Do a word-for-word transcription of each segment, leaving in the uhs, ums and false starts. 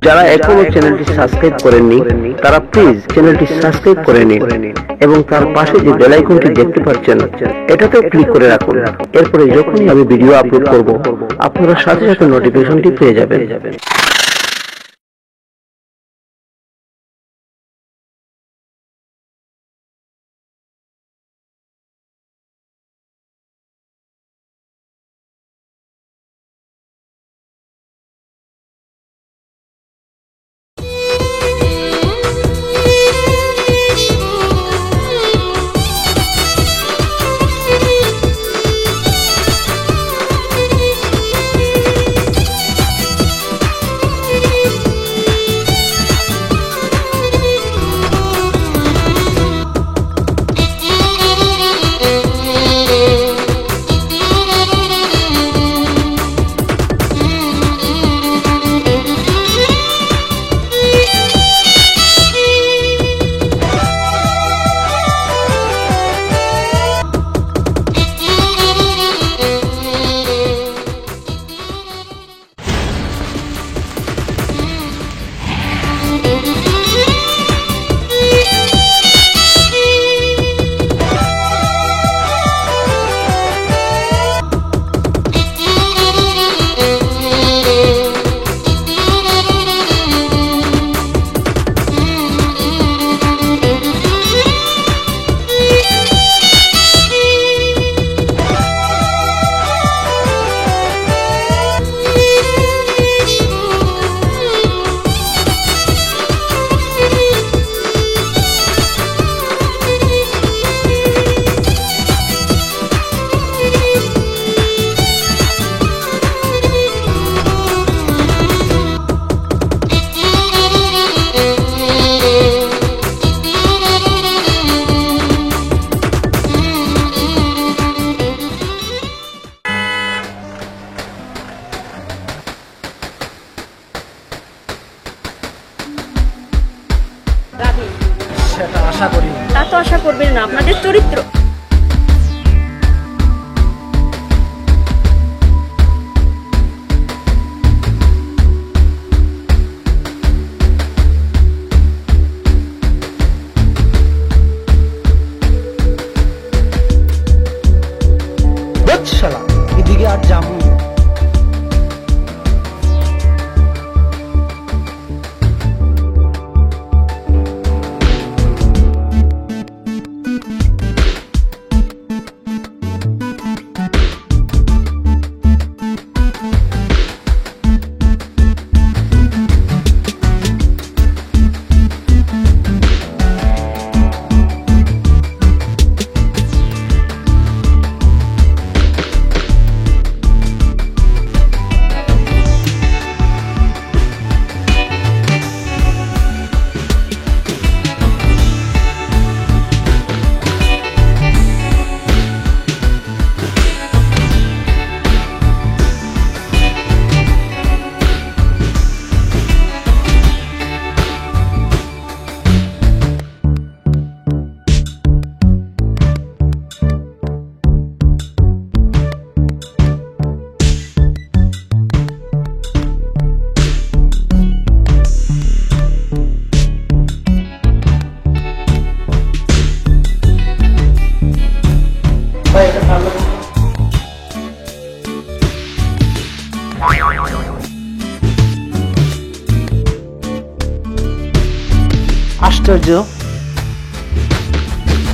যারা এখনো চ্যানেলটি সাবস্ক্রাইব করেননি, তারা প্লিজ চ্যানেলটি সাবস্ক্রাইব করে নিন এবং তার পাশে যে বেল আইকনটি দেখতে পাচ্ছেন, এটাতেও ক্লিক করে রাখুন। এরপরে যখনই আমি ভিডিও আপলোড করব, আপনারা সাথে সাথে নোটিফিকেশনটি পেয়ে যাবেন। সেটা আশা করি। তা তো আশা করবেন না, আপনাদের চরিত্র। বুঝ শালা, এদিকে আর যাবো না। আশ্চর্য,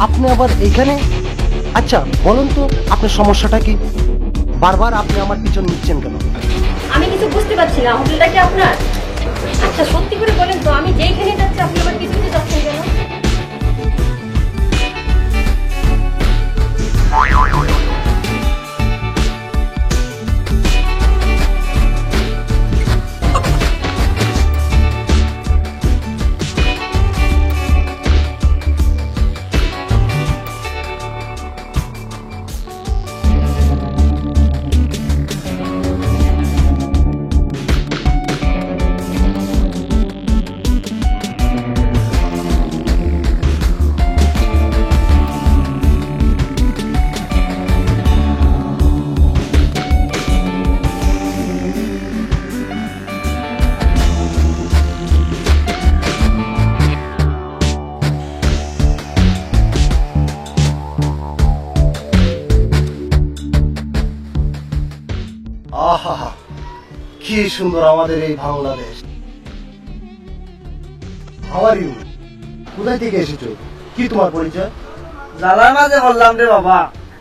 আপনি আবার এইখানে? আচ্ছা, বলুন তো, আপনার সমস্যাটা কি? বারবার আপনি আমার পিছন নিচ্ছেন কেন? আমি কিছু বুঝতে পারছি না, হোটেলটা কি আপনার? আচ্ছা, সত্যি করে বলেন তো, আমি যেইখানে যাচ্ছি, আপনি আমার পিছু পিছু যাচ্ছেন কেন? কি সুন্দর আমাদের এই বাংলাদেশ। How are you? কোথায় থেকে এসেছো? কি তোমার পরিচয়? জ্বালার মাঝে বললাম রে বাবা,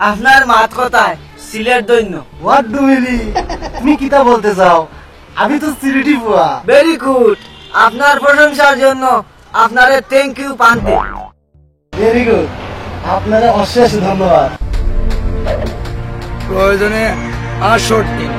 আপনার মাত কথায় সিলেট ধন্য। What do you mean? তুমি কিতা বলতে চাও? আমি তো সিলেটি ফুয়া। Very good। আপনার প্রশংসার জন্য আপনারে thank you পান্তে। Very good। আপনারে অশেষ ধন্যবাদ। প্রয়োজনে আসর তিন।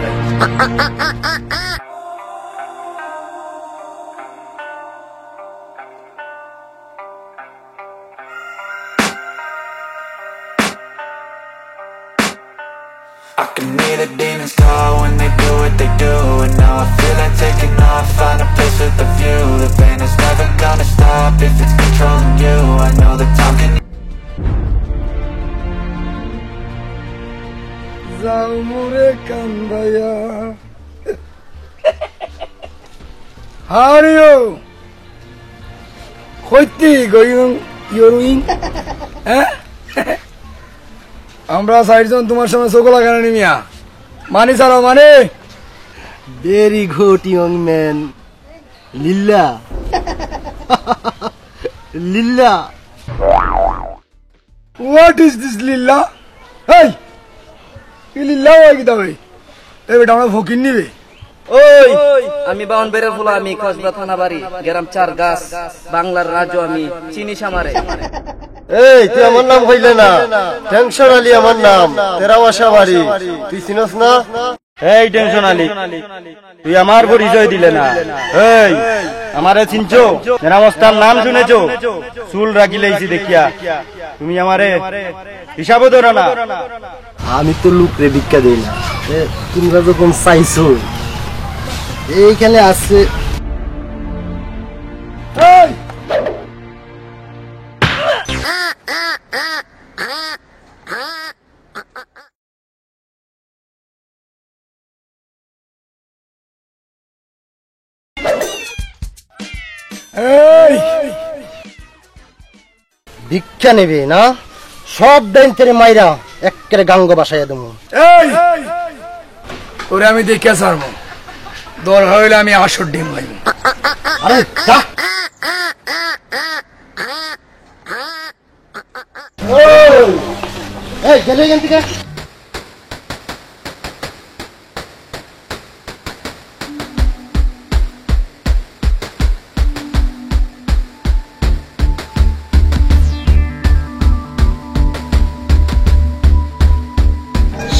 I can hear the demons call when they do what they do. And now I feel like taking off, find a place with a view. The pain is never gonna stop if it's controlling you. I know that time can যাও মোরে কান্দাইয়া। How are you? কইতে going, you're going? হ্যাঁ? আমরা চাইরজন তোমার সামনে চোখ লাগানো নি মিয়া। মানি ছাড়াও মানি। Very good, young man. লিল্লা। লিল্লা। What is this, লিল্লা? এই, এই লিল্লা হয় কিতা বে? এই বেটা, আমরা ফকির নিবে। ওই, আমি বাউন বেড়ে ফুলা, আমি কসবা থানা বাড়ি, গ্রাম চার গাছ, বাংলার রাজু আমি, চিনিস আমারে? এই, তুই আমার নাম কইলে না, টেনশন আলী আমার নাম, তেরা বাসা বাড়ি, তুই চিনস না? এই টেনশন আলী, তুই আমার পরিচয় দিলে না। এই, আমারে চিনছো? এরা মস্তার নাম শুনেছো? চুল রাখিলাইছি দেখিয়া তুমি আমারে হিসাবও ধরো না। আমি তো লোকরে ভিক্ষা দেই না। এ, তোমরা যখন চাইছো, এইখানে আছে। এই! এই! ভিক্ষা নিবে না? সব ডাইন তেরে মাইরা একেবারে গাঙ্গো বাসাইয়া দেবো। এই! ওরে আমি দেখিয়া ছাড়মু। দরকার হইলে আমি আসর ডিম খাইমু। আরে, যা। এই! এই, গেলে এখান থেকে।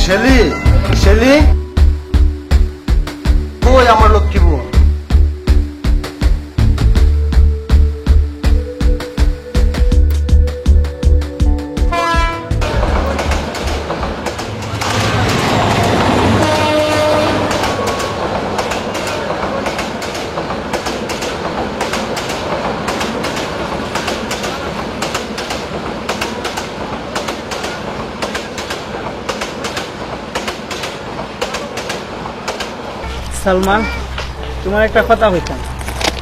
শেলি, শেলি, কই আমার লক্ষ্মী বউ? সালমা, তোমার একটা কথা কইতাম।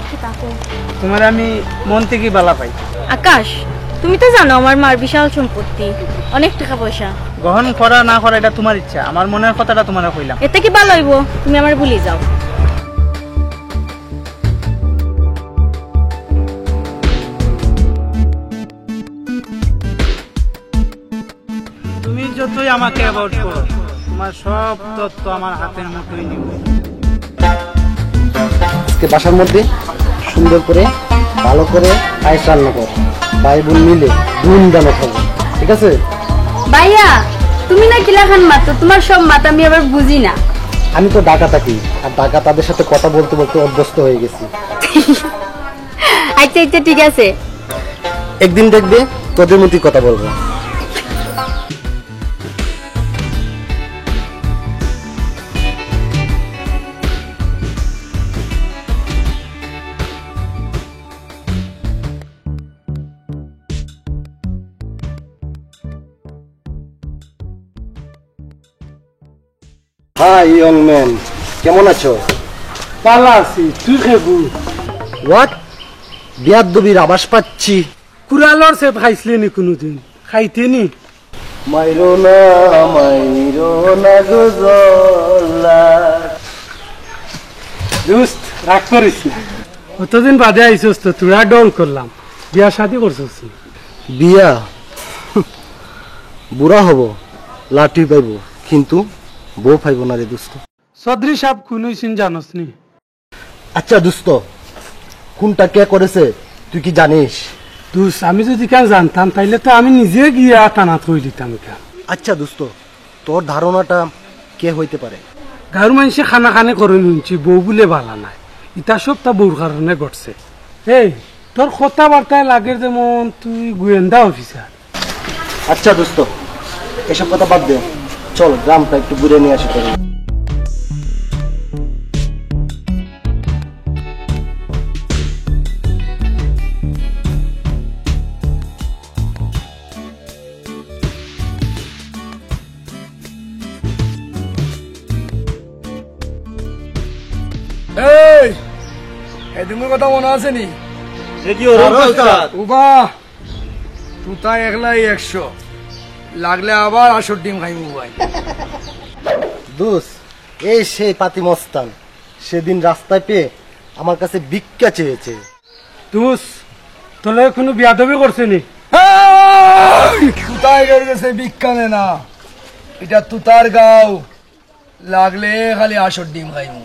কিতা কও? তোমার আমি মন থেকে বালা পাই। আকাশ, তুমি তো জানো আমার মার বিশাল সম্পত্তি, অনেক টাকা পয়সা। গ্রহণ করা না করা এটা তোমার ইচ্ছা, আমার মনের কথাটা তোমারে কইলাম। এতে কি বালা অইবো? তুমি আমারে ভুলি যাও। তুমি যতই আমাকে অ্যাভয়েড করো, তোমার সব তথ্য আমার হাতের মুঠোয় নিব। আজকে বাসার মধ্যে সুন্দর করে, ভালো করে পায়েস রান্না কর, ভাই বোন মিলে ধুমধামে খাবো, ঠিক আছে? ভাইয়া, তুমি না কিলাখান মাতো, তোমার সব মাত আমি আবার বুঝি না। আমি তো ঢাকা থাকি, আর ঢাকা তাদের সাথে কথা বলতে বলতে অভ্যস্ত হয়ে গেছি। আচ্ছা, আচ্ছা, ঠিক আছে। একদিন দেখবে, তোদের মতোই কথা বলবো। হাই, ইয়ং ম্যান, কেমন আছো? ভালা আছি, তুই কেমন? What? বেয়াদবির আভাস পাচ্ছি। কুড়ালর সেপ খাইছলে নি কোনোদিন? খাইতে নি? মাইরো না, মাইরো না গো জল্লা। দোস্ত, রাগ করিস না। অতদিন বাদে আইছস তো, তোরা ডং করলাম। বিয়া শাদি করছস নি? বিয়া? বুড়া হব, লাঠি পাইব, কিন্তু বউ পাইব না রে দোস্ত। চৌধুরী সাহেব খুন হইছেন জানোস নি? আচ্ছা দোস্ত, খুনটা কে করেছে তুই কি জানিস? দোস্ত, আমি যদি কেন জানতাম, তাইলে তো আমি নিজে গিয়া থানাত কই দিতাম কেন। আচ্ছা দোস্ত, তোর ধারণাটা কে হইতে পারে? গাঁওর মানষে কানাকানি করে হুনছি, বউ বুলে বালা নায়। ইতা সব তা বউর কারণে ঘটছে। এই, তোর কথাবার্তায় লাগের যেমন তুই গোয়েন্দা অফিসার। আচ্ছা দোস্ত, এসব কথা বাদ দে, চল গ্রামটা একটু ঘুরে নিয়ে আসি তোর। এই, এদিনকার কথা মনে আছে নি? সে কি ওর অবস্থা? উবা, তুতা একলাই একশো, লাগলে আবার আসর ডিম খাইমু ভাই। দোস্ত, এই সেই পাতি মস্তান, সেদিন রাস্তায় পেয়ে আমার কাছে ভিক্ষা চেয়েছে। দোস্ত, তোর লগে কোনো বিয়াদবি করছে নি? এই, তুতায় গেছে ভিক্ষা নে না, এটা তুতার গাঁও, লাগলে খালি আসর ডিম খাইমু।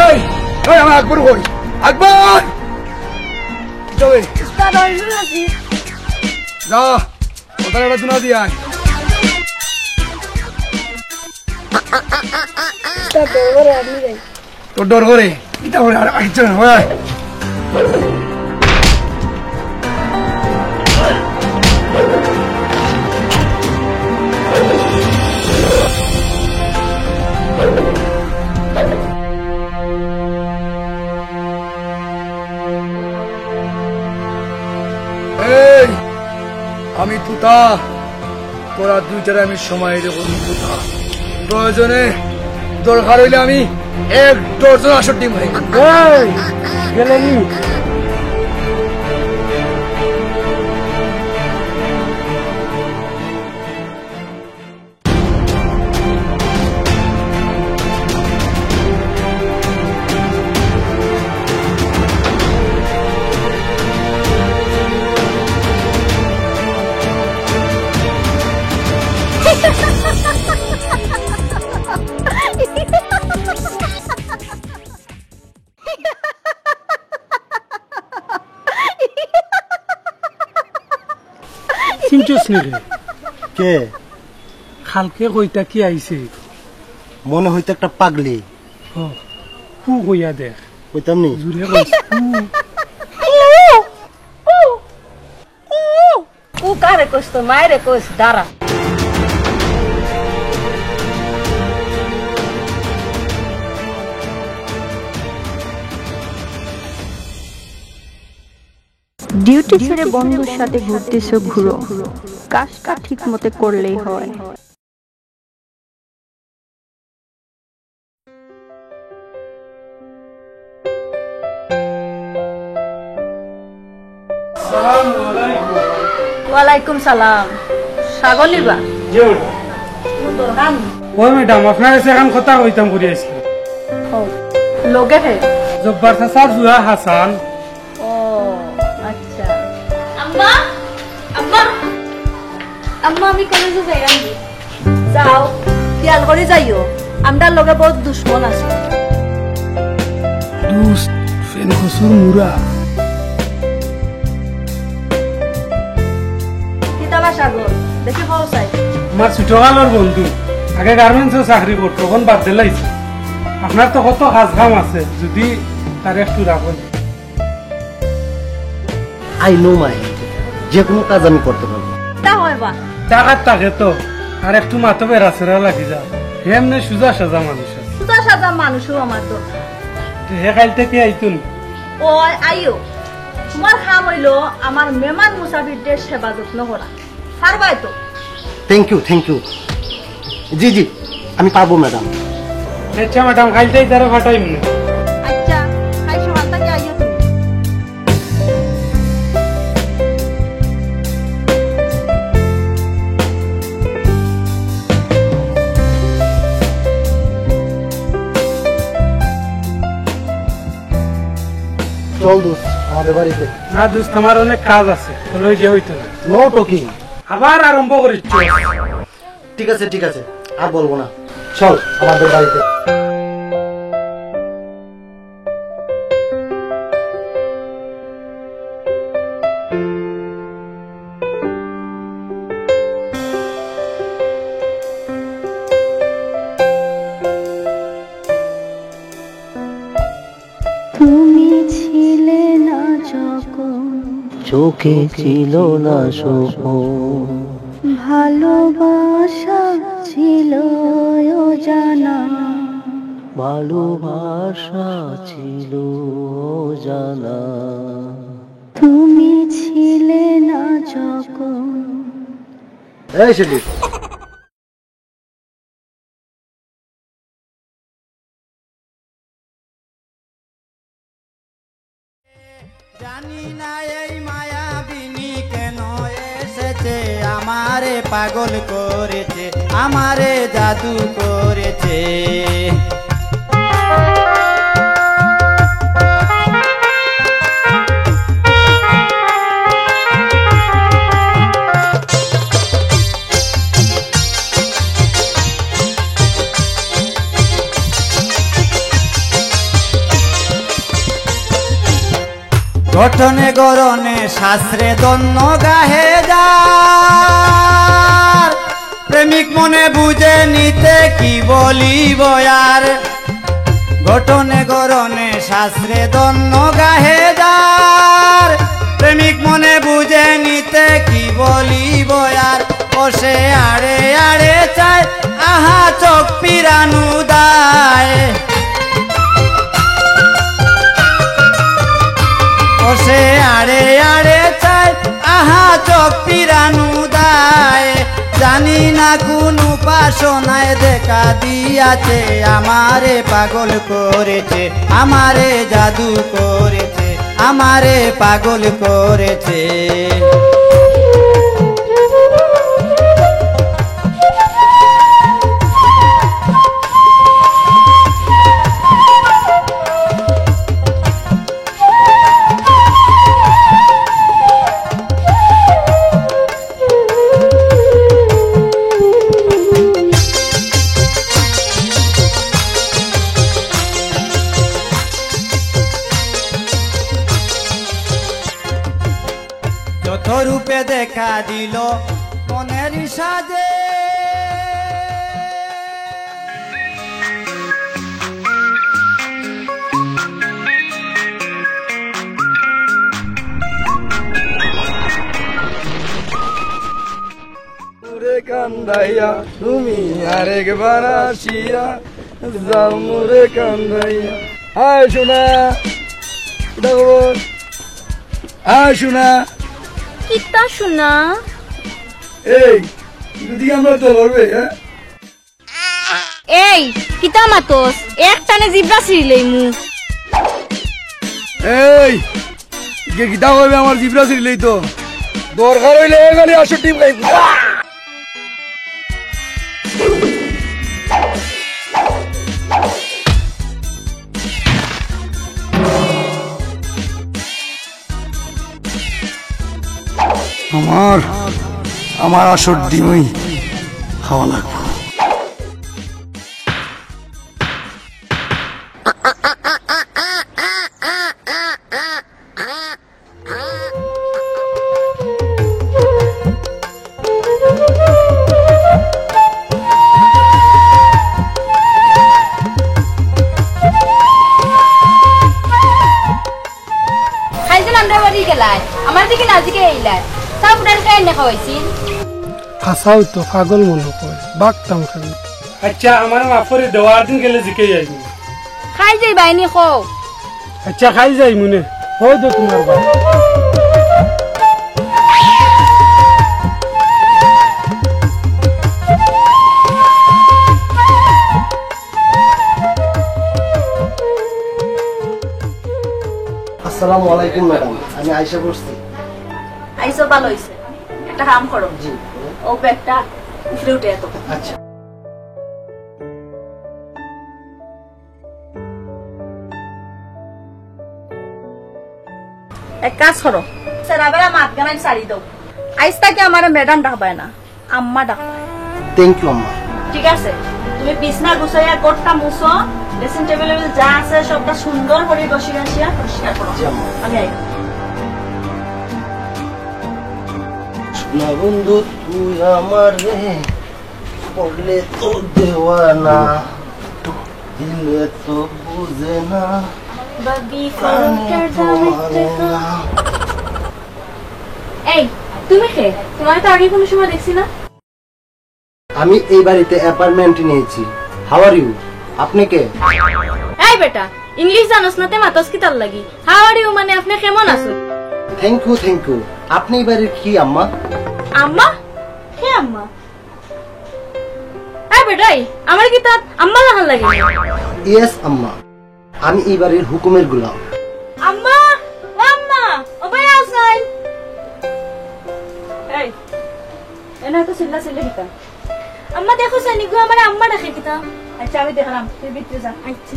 এই, এই, আমার আকবর কই? আকবর! চলে। উস্তাদ, আমি আছি। যা, ওটার একটা চুনা দিয়ে আয়। উস্তাদ, ডর করে আপনি যাই। তোর ডর করে? এটা করে আর, আর কিচ্ছু না, ওই আয়। এই, আমি তুতা, তোরা দুইটারে আমি সময় রেখে দিই তুতা। প্রয়োজনে দরকার হইলে আমি এক ডজন আসর ডিম খাই। এই, গেলে নি? চিনছস নি রে? কে? কালকে কইতা কি আইছে? মনে হইতো একটা পাগলি। ও, কু কইয়া দেখ। কইতাম নি? জুরে কইস, কু। ও কারে কইস, তোর মায়েরে কইস, দাঁড়া। ডিউটি ছেড়ে বন্ধুর সাথে ঘুরতেছো, ঘুরো। কাজটা ঠিক মতো করলেই হয়। ওয়ালাইকুম সালাম। ছাগল নিবা? জি, ম্যাডাম। দরকার নি? ওই ম্যাডাম, আপনার কাছে এখন কথা কইতাম করি আইছি। ও, লগে হে? জব্বার চাচার জুয়া হাসান। ও, আচ্ছা। আম্মা, আম্মা, আম্মা, আমি কলেজে যাইরাম। যাও, খেয়াল করি যাইও, আমরার লগে বহুত দুশমন আছে। দুস্ত, ফেন কসুর মুরা। কিতা বা সাগর, দেখি হও চাই। আমার ছোটকালর বন্ধু, আগে গার্মেন্টসও চাকরি করতো, অখন বাদ দিলাইছে। আপনার তো কত কাজ কাম আছে, যদি তারে একটু রাখইন। I know my, যে কোনো কাজ আমি করতে পারবো। তা হয় বা? টাকার থাকে তো, আর একটু মাতো বেড়াছেড়া লাগি যা। হে এমনে সুজা সাজা মানুষ আছে। সুজা সাজা মানুষও আমার তো। তো হে কাইল থাকি আইতো নি? ও, আইও। তুমার কাম অইলো আমার মেহমান মুসাফিরদের সেবা যত্ন করা। পারবায় তো? Thank you, thank you. জি, জি, আমি পারবো, ম্যাডাম। আচ্ছা, ম্যাডাম, কাইল থাকি তারে পাঠাইমু। আচ্ছা, কাইল সকাল থাকি আইও তুমি। চল দোস্ত, আমাদের বাড়িতে। না দোস্ত, আমার অনেক কাজ আছে, তোর লগে গিয়া অইতো না। No talking। আবার আরম্ভ করিস। ঠিক আছে, ঠিক আছে, আর বলবো না। চল আমাদের বাড়িতে। তুমি ছিলে না যখন, চোখে ছিল না স্বপন। ভালোবাসা ছিল অজানা, ভালোবাসা ছিল অজানা। তুমি ছিলে না যখন। এই শিল্পী। জানি না এই মায়াবিনী কেন এসেছে, আমারে পাগল করেছে, আমারে জাদু করেছে। গঠনে গড়নে শাস্ত্রে ধন্য গাহে যার, প্রেমিক মনে বুঝে নিতে কি বলিব আর। গঠনে গড়নে শাস্ত্রে ধন্য গাহে যার, প্রেমিক মনে বুঝে নিতে কি বলিব আর। ও সে আড়ে আড়ে চায়, আহা চোখ পিরানু দায়। ও সে আড়ে আড়ে চায়, আহা চোখ পিরানু দায়। জানি না কোন উপাসনায় দেখা দিয়াছে, আমারে পাগল করেছে, আমারে জাদু করেছে, আমারে পাগল করেছে। যত রূপে দেখা দিল মনের সাজে। মোরে কান্দাইয়া তুমি আরেকবার আসিয়া যাও মোরে কান্দাইয়া। হাই সোনা, কিতা খবর? হাই সোনা। কিতা সোনা? এই, যদি আমরা তো লড়বে, হ্যাঁ? এই, কিতা মাতস? এক টানে জিব্রা ছিড়িলাইমু। এই, কে কিতা কইবে আমার জিব্রা ছিড়িলাইতো? দরকার অইলে খালি আসো টিম খাইব। আমার, আমার আসর ডিমই খাওয়া লাগবো। খাইজন আমরা বাড়ি গেলায়, আমার দিকে না দিকে এইলায়। চা ফুটানি খাই এনে খাওয়াইছি। হাছাউ তো, পাগল মনো কয়, বাগতাম খালি। আচ্ছা, আমার মাফ করি দেও, আর দিন গেলে জিকে যাইমু। খাই যাইবায়নি কও। আচ্ছা, খাই যাইমুনে। হয়তো তোমার বাপ। আসসালামু আলাইকুম ম্যাডাম, আমি আইসা পড়ছি। আইসো, ভালা অইছে। একটা কাম করো। জি। অউ ব্যাগটা উপরে উঠাই দেও। আচ্ছা। এক কাজ করো, স্যার, আবার মাত গানাই ছাড়ি দেও। আইজ থাকি আমারে ম্যাডাম ডাকবায় না, আম্মা ডাকবায়। থ্যাংক ইউ আম্মা। ঠিক আছে, তুমি বিছনা গুছাইয়া ঘরটা মুছো, ড্রেসিং টেবিল যা আছে সবটা সুন্দর করি ঘষি ঘাসিয়া পরিষ্কার করো। জি আম্মা। আমি আই। না বন্ধু, তুই আমারে করলে তো দেওয়ানা, দিলে তো বুঝে না। ভাবি, প্রাণে তো মানে না। এই, তুমি কে? তোমারে তো আগে কোনো সময় দেখছি না। আমি এই বাড়িতে অ্যাপার্টমেন্ট নিয়েছি। How are you? আপনি কে? এই বেটা, ইংলিশ জানোস না তে মাতস কিতার লাগি? How are you মানে আপনি কেমন আছো? Thank you, thank you. আপনি এই বাড়ির কি আম্মা? আম্মা? কে আম্মা? এই বেটাই, আমার কিতা আম্মা লাখান লাগে? ইয়েস আম্মা, আমি এই বাড়ির হুকুমের গোলাম। আম্মা, ও আম্মা, ও ভাই আছেন? এই, এনে তো চিল্লা চিল্লি দিতাম। আম্মা দেখো সানি গো, আমার আম্মা ডাকে কিতা? আচ্ছা, আমি দেখলাম, তুই ভিতরে যা। আচ্ছা।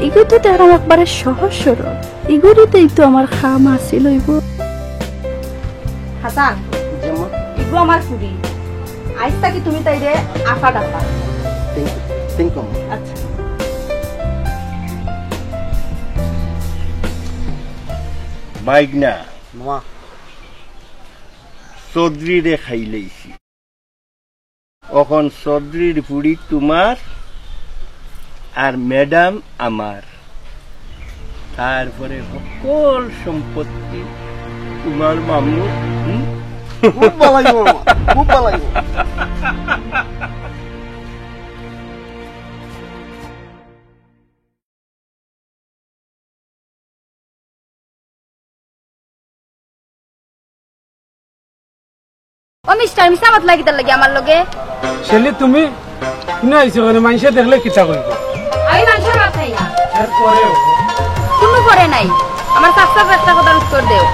ইগু তো দেখলাম একবারে সহজ সরল। ইগুরিতেই তো আমার কাম আছিল অইব। হাসান, জি আম্মা। ইগু আমার ফুরি। আইজ থাকি তুমি তাইরে আফা ডাকবা। থ্যাংক ইউ, থ্যাংক ইউ আম্মা। আচ্ছা। মাইক না। মামা। চৌধুরীরে খাইলাইছি। অখন চৌধুরীর ফুড়ি তোমার আর ম্যাডাম আমার। তারপরে হকল সম্পত্তি তোমার মামু। হুম? খুব ভালা অইব মামা, খুব ভালা অইব। ও মিস্টার, মিছা মাত লাগি তার লাগি আমার লগে। শেলি, তুমি কোনে আইছো কেনে? মাইনষে দেখলে কিতা কইব? আমি মানষর মাত খাই না। এর পরেও? কোনো পরে নাই। আমার সাফ সাফ একটা কথার উত্তর দেও।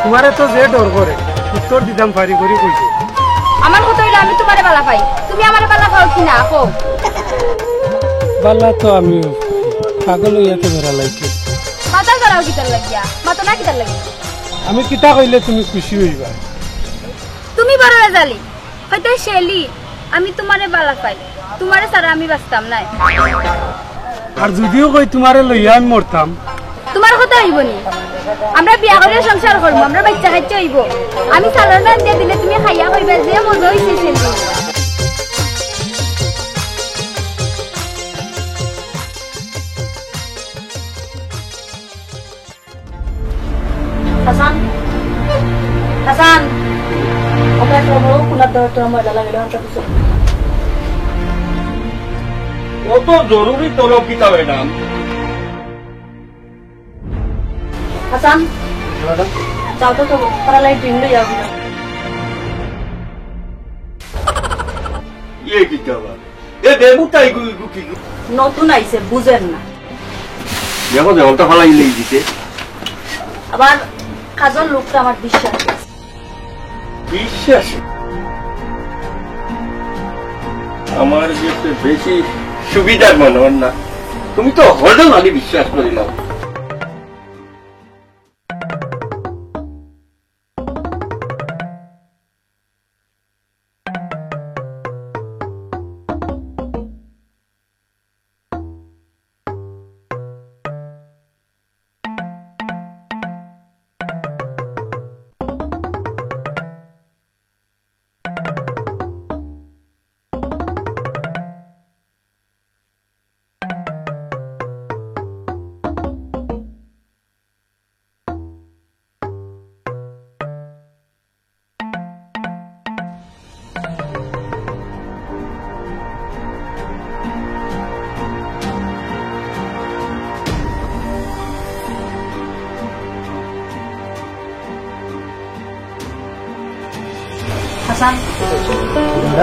তোমারে তো যে ডর করে, উত্তর দিতাম পারি করি কইছো। আমার কথা অইলো আমি তোমারে বালা পাই, তুমি আমারে বালা পাও কি না, কও। বালা তো আমিও, পাগল অইয়া তো বেড়া লাগছে। মাতাল ধরাও কিতার লাগিয়া? মাতো না কিতার লাগিয়া? আমি কিতা কইলে তুমি খুশি অইবা? তুমি বড় রেজালি। হয়তো শেলি, আমি তোমারে বালা পাই, তোমারে ছাড়া আমি বাঁচতাম নায়। আর যদিও কই তোমারে লইয়া আমি মরতাম। তোমার কথা অইব নি? আমরা বিয়া করিয়া সংসার করমু, আমরা বাইচ্চা কাইচ্চা অইব। আমি সালন রান্ধিয়া দিলে তুমি খাইয়া কইবা যে মজা অইছে শেলি। হাসান, হাসান, ওকে একটা বড় কুলার ধরে তোর ময়লা লাগে, ওটা কিছু। অত জরুরি তলব কিতা ম্যাডাম? হাসান, ম্যাডাম। যাও তো, তো, তারা লাইট ডিম লইয়া আও। ইয়ে কিতা আবার? এ বেবু তাই গু-, গু-, কি গু-? নতুন আইছে, বুঝেন না। দেখো, দেখো, ওটা ফালাই লেই দিতে। আবার কাজর লোকটা আমার বিশ্বাস আছে। বিশ্বাস? আমার যে একটু বেশি সুবিধার মনে হয় না। তুমি তো হঠাৎ আমি বিশ্বাস করি না।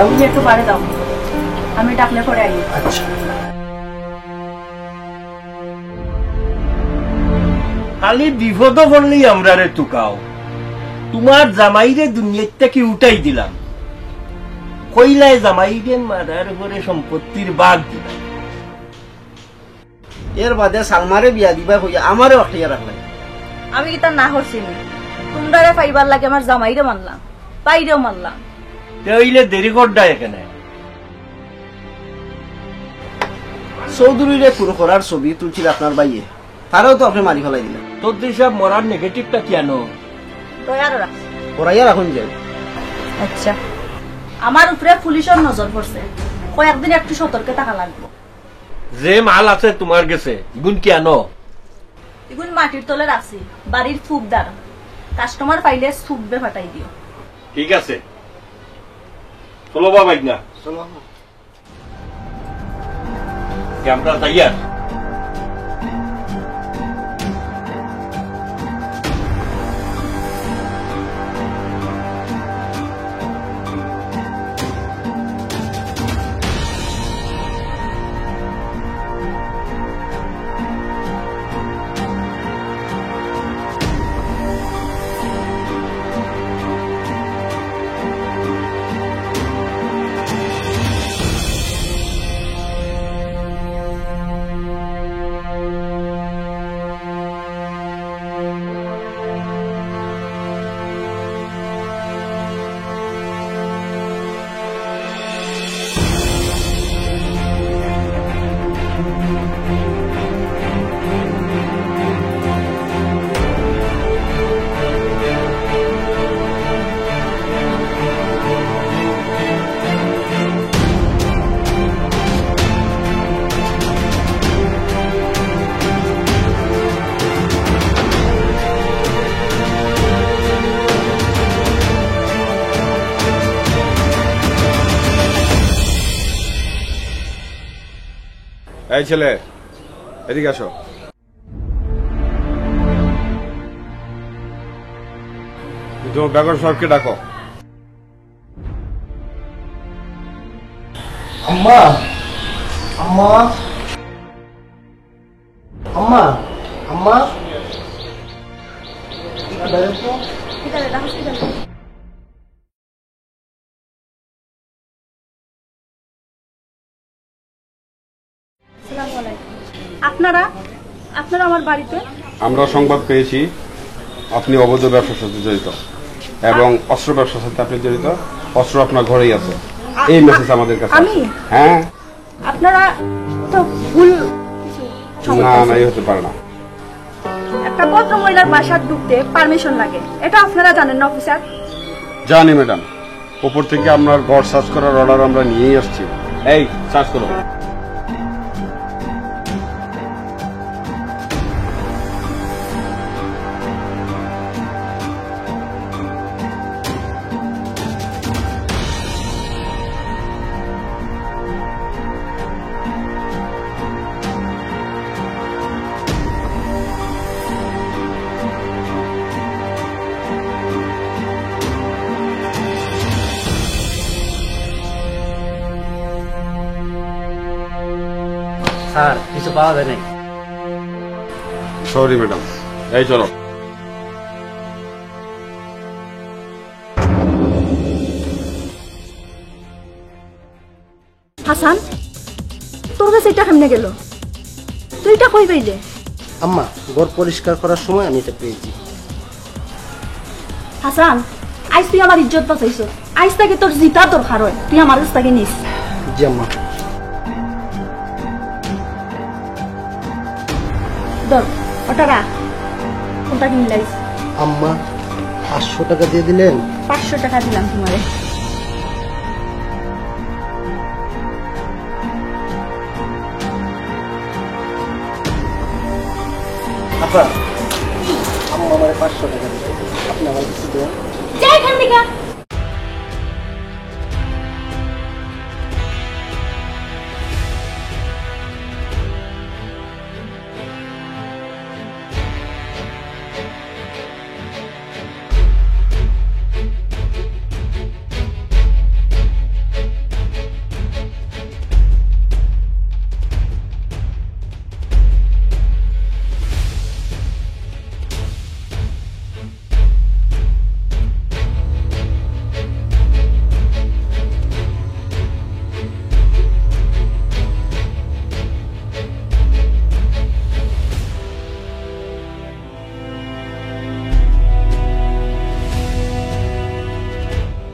তুমি একটু বারে যাও, আমি ডাকলে পরে আই। আচ্ছা। খালি বিপদো পড়লেই আমরারে তুকাও। তুমার জামাইরে দুনিয়াত থাকি উঠাই দিলাম, কইলায় জামাইরে মারার পরে সম্পত্তির ভাগ দিলাম। এর বাদে সালমারে বিয়া দিবা কইয়া আমারে আটকাইয়া রাখলায়। আমি কিতা না করছি নি? তুমরারে পাইবার লাগি আমার জামাইরে মারলাম, ভাইরেও মারলাম। তে অইলে দেরি কররায় কেনে? চৌধুরীরে খুন করার ছবি তুলছিল আপনার ভাইয়ে, তারেও তো আপনে মারি ফালাই দিলা। চৌধুরী সাব, মরার negative টা কিয়ানো? তৈয়ারও রাখছি। করাইয়া রাখুন যে। আচ্ছা, আমার উপরে পুলিশর নজর পড়ছে, কয়েকদিন একটু সতর্কে থাকা লাগবো। যে মাল আছে তুমার গেছে, ইগুন কিয়ানো? ইগুন মাটির তলে রাখছি, বাড়ির ফুকদার। কাস্টমার পাইলে সুপবে ফাটাই দিও। ঠিক আছে, চলো বাবা, না। চলো। আমরা যাইয়ার। এই ছেলে, এদিকে আসো। তুমি তোমার বেগম সাহেবকে ডাকো। আম্মা, আম্মা, আম্মা, আম্মা। আসসালামু আলাইকুম। আপনারা, আপনারা আমার বাড়িতে? আমরা সংবাদ পেয়েছি আপনি অবৈধ ব্যবসার সাথে জড়িত এবং অস্ত্র ব্যবসার সাথে আপনি জড়িত। অস্ত্র আপনার ঘরেই আছে, এই মেসেজ আমাদের কাছে আমি? আছে। হ্যাঁ। আপনারা তো ভুল কিছু না, সংবাদ না, এই হতে পারে না। একটা ভদ্র মহিলার বাসাত ঢুকতে পারমিশন লাগে, এটা আপনারা জানেন না অফিসার? জানি ম্যাডাম, উপর থেকে আপনার ঘর সার্চ করার অর্ডার আমরা নিয়েই আসছি। এই, সার্চ করো। স্যার, কিছু পাওয়া যায় নাই। সরি ম্যাডাম, এই চলো। হাসান, তোর কাছে এটা কেমনে গেল? তুই এটা কই পাইলে? আম্মা, ঘর পরিষ্কার করার সময় আমি এটা পেয়েছি। হাসান, আইজ তুই আমার ইজ্জত বাঁচাইছস। আইজ থাকি তোর যেটা দরকার অয়, তুই আমার কাছ থাকি নিস। জি আম্মা। ধর, ওটা রাখ। কোনটা কিনলাইস? আম্মা, পাঁচশো টাকা দিয়ে দিলেন। পাঁচশো টাকা দিলাম তোমারে। আপা, আম্মা আমারে পাঁচশো টাকা দিলেন, আপনি আমার কিছু দেন। যা এখান থেকে।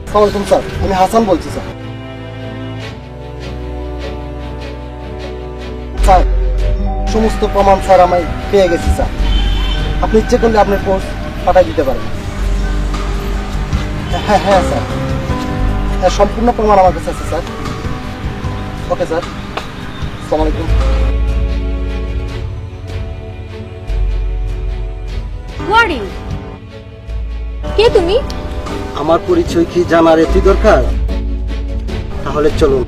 আসসালামু আলাইকুম স্যার, আমি হাসান বলছি স্যার। স্যার, সমস্ত প্রমাণ স্যার আমি পেয়ে গেছি স্যার। আপনি ইচ্ছে করলে আপনার পোস্ট পাঠিয়ে দিতে পারেন। হ্যাঁ, হ্যাঁ স্যার, হ্যাঁ, সম্পূর্ণ প্রমাণ আমার কাছে আছে স্যার। ওকে স্যার, আসসালামু আলাইকুম। Who are you? কে তুমি? আমার পরিচয় কি জানার এতই দরকার? তাহলে চলুন।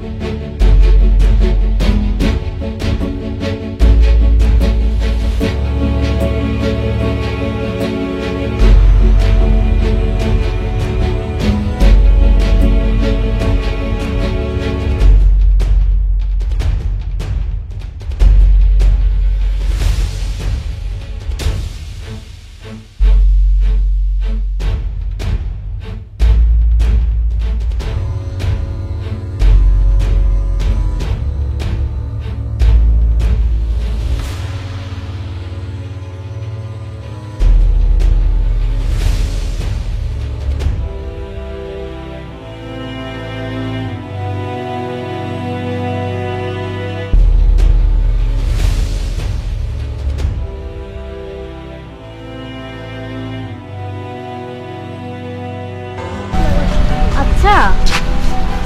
আচ্ছা,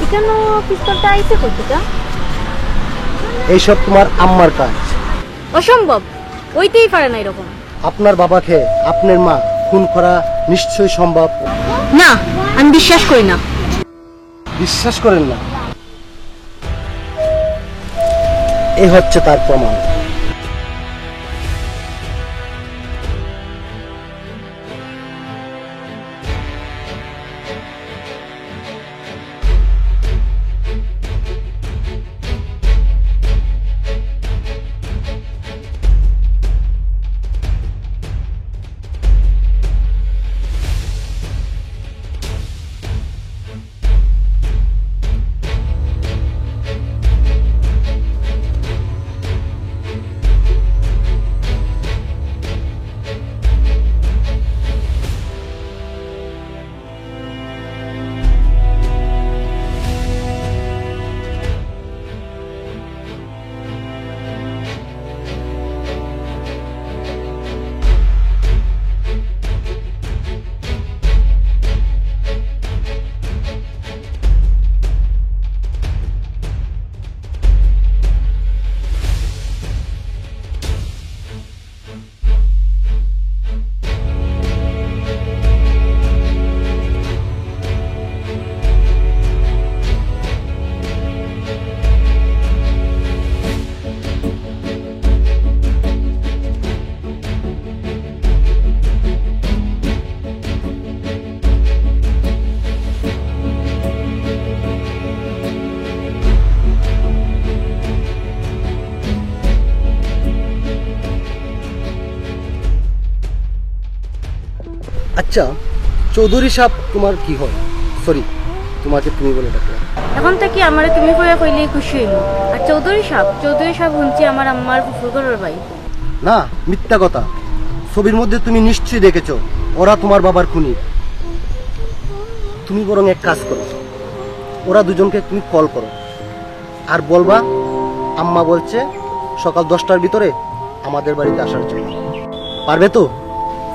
এখানো পিস্তলটা আইছে কই থাকি? এইসব তোমার আম্মার কাজ। অসম্ভব, অইতেই পারে না এরকম। আপনার বাবাকে আপনার মা খুন করা নিশ্চয়ই সম্ভব। না, আমি বিশ্বাস করি না। বিশ্বাস করেন না? এ হচ্ছে তার প্রমাণ। আচ্ছা, চৌধুরী সাহেব তোমার কি হয়? সরি, তোমাকে তুমি বলে ডাকলাম। এখন থাকি আমারে তুমি কইয়া কইলেই খুশি অইমু। আর চৌধুরী সাহেব, চৌধুরী সাহেব হুনছি আমার আম্মার ফুফুর ঘরর ভাই। না, মিথ্যা কথা। ছবির মধ্যে তুমি নিশ্চয়ই দেখেছো, ওরা তোমার বাবার খুনি। তুমি বরং এক কাজ করো, ওরা দুজনকে তুমি কল করো, আর বলবা আম্মা বলছে সকাল দশটার ভিতরে আমাদের বাড়িতে আসার জন্য। পারবে তো?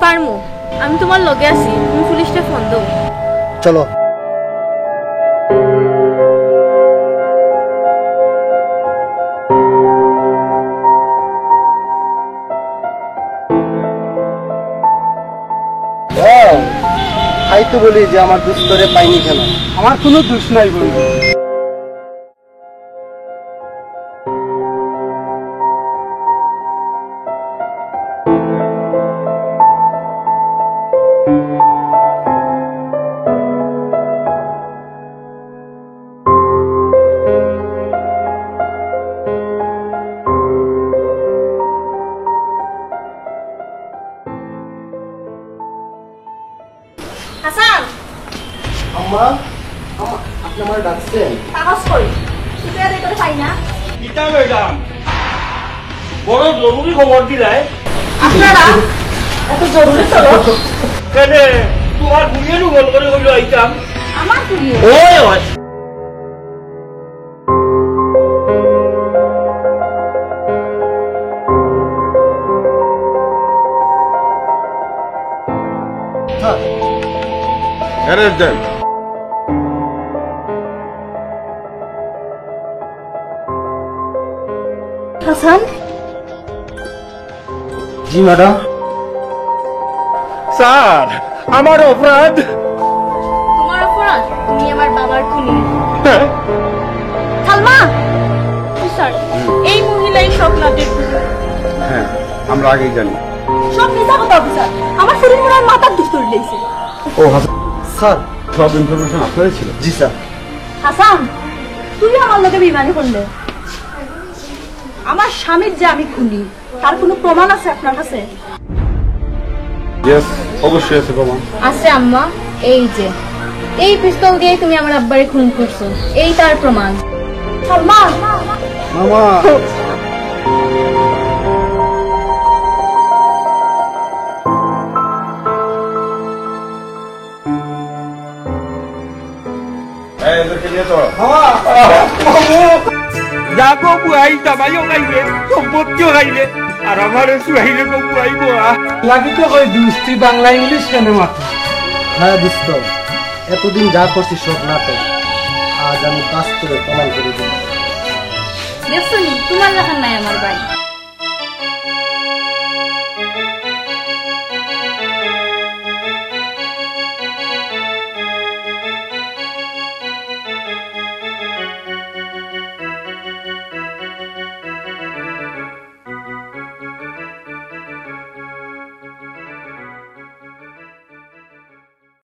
পারমু, আমি তোমার লগে আছি, তুমি পুলিশরে ফোন দেও। চলো। তাই তো বলি যে আমার দোস্তরে পাইনি কেন। আমার কোনো দোষ নাই বন্ধু। হাসান। আম্মা, আম্মা, আপনি আমারে ডাকছেন? কাগজ কই? তুই তো এর ভিতরে পাই না। কিতা ম্যাডাম, বড় জরুরি খবর দিলায়। আপনারা এত জরুরি খবর? কেনে, তোমার বুড়িয়ে নু ফোন করে কইলো আইতাম। আমার চুরি হয়েছে। ওই, ওই। Arrest them. হাসান? জি ম্যাডাম। স্যার, আমার অপরাধ। তোমার অপরাধ, তুমি আমার বাবার খুনি। হ্যাঁ। সালমা! স্যার, এই মহিলাই সব নাটক। হ্যাঁ, আমরা আগেই জানি। সব মিছা কথা, অফিসার। আমার শরীর মনে হয় মাথার দুষ ধরে লেগেছে। ও হাসান, স্যার, সব ইনফরমেশন আপনারই ছিল। জি স্যার। হাসান, তুই আমার লগে বেইমানি করলে। আমার স্বামীর যে আমি খুনি, তার কোনো প্রমাণ আছে আপনার কাছে? ইয়েস, অবশ্যই আছে প্রমাণ। আছে আম্মা, এই যে, এই পিস্তল দিয়েই তুমি আমার আব্বারে খুন করছো, এই তার প্রমাণ। সালমা! মামা! এই, এদেরকে নিয়ে চলো। যা গো বুয়াই, জামাইও খাইলে, সম্পত্তিও খাইলে, আর আমারে চুয়াইলে গো বুয়াই বুয়া। লাগি তো কই দুস্তি বাংলা ইংলিশ কেন মাত্র? হ্যাঁ দোস্ত, এতদিন যা করছি সব নাটক, আজ আমি বাস্তবে প্রমাণ করে দিলাম। দেখছো নি, তোমার লাখান নাই আমার ভাই।